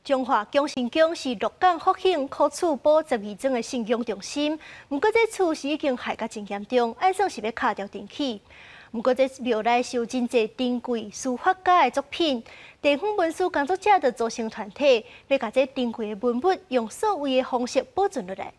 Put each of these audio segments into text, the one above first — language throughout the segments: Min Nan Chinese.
彰化恭善宮是鹿港復興古厝堡十二莊的信仰中心，毋過這厝是已經害甲真嚴重，按算是欲敲掉重起。毋過這廟內是有真濟珍貴書法家的作品，地方文史工作者就組成團體，欲共這珍貴的文物用數位的方式保存落來。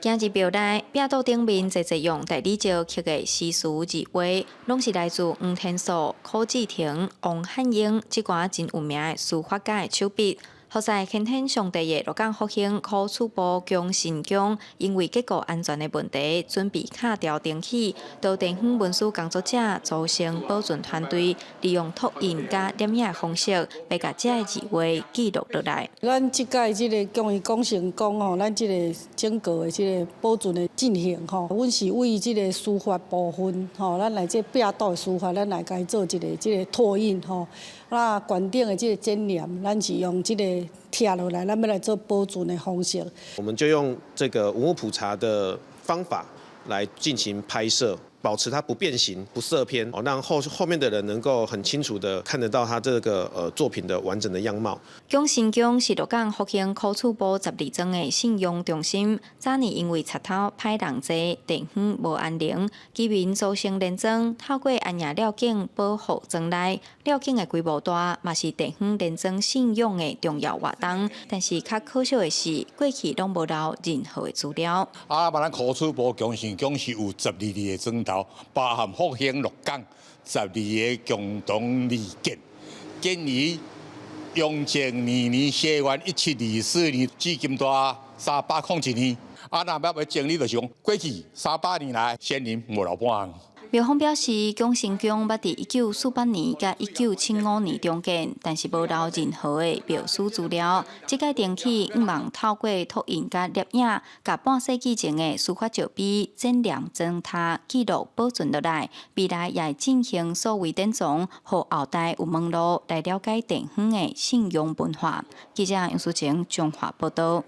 行入廟內，壁柱頂面濟濟用大理石刻的詩詞字畫，攏是來自黃天素、柯志廷、王漢英這寡真有名的書法家的手筆。予似天天上帝的鹿港復興古厝堡恭善宮，因為結構安全的問題，準備敲掉重起。就地方文史工作者組成保存團隊，利用拓印佮攝影的方式，欲共這个字畫記錄落來。咱這擺這个恭善宮吼，咱這个整個的這个保存的進行吼，阮是為這個書法部分吼，咱來這壁柱的書法，咱來共伊做一个這个拓印吼。啊，懸頂的這个剪黏，咱是用這個貼落來，咱欲來做保存的方式。我們就用這個文物普查的方法來進行拍攝，保持它不變形、不色偏，哦，讓後面的人能夠很清楚的看得到他這個作品的完整的樣貌。恭善宮是鹿港復興古厝堡十二莊的信仰中心，早年因為賊偷歹人濟，地方無安寧，居民組成連莊，透過安營廖景保護莊內。廖景的規模大，嘛是地方連莊信仰的重要活動。但是較可惜的是，過去攏無留任何的資料。啊，咱古厝堡恭善宮是有十二個磚頭，包含復興鹿港十二个共同立建，建於雍正二年，西元1724年，至今蹛301年。啊，若欲整理就是講，過去300年來，先人無留半項。廟方表示，恭善宮捌佇1948年佮1975年重建，但是無留任何的廟史資料。這擺重起，向望透過拓印佮攝影，共半世紀前的書法石碑、剪黏磚塔記錄保存落來。未來也會進行數位典藏，予後代有門路來了解地方的信仰文化。記者楊淑晴彰化報道。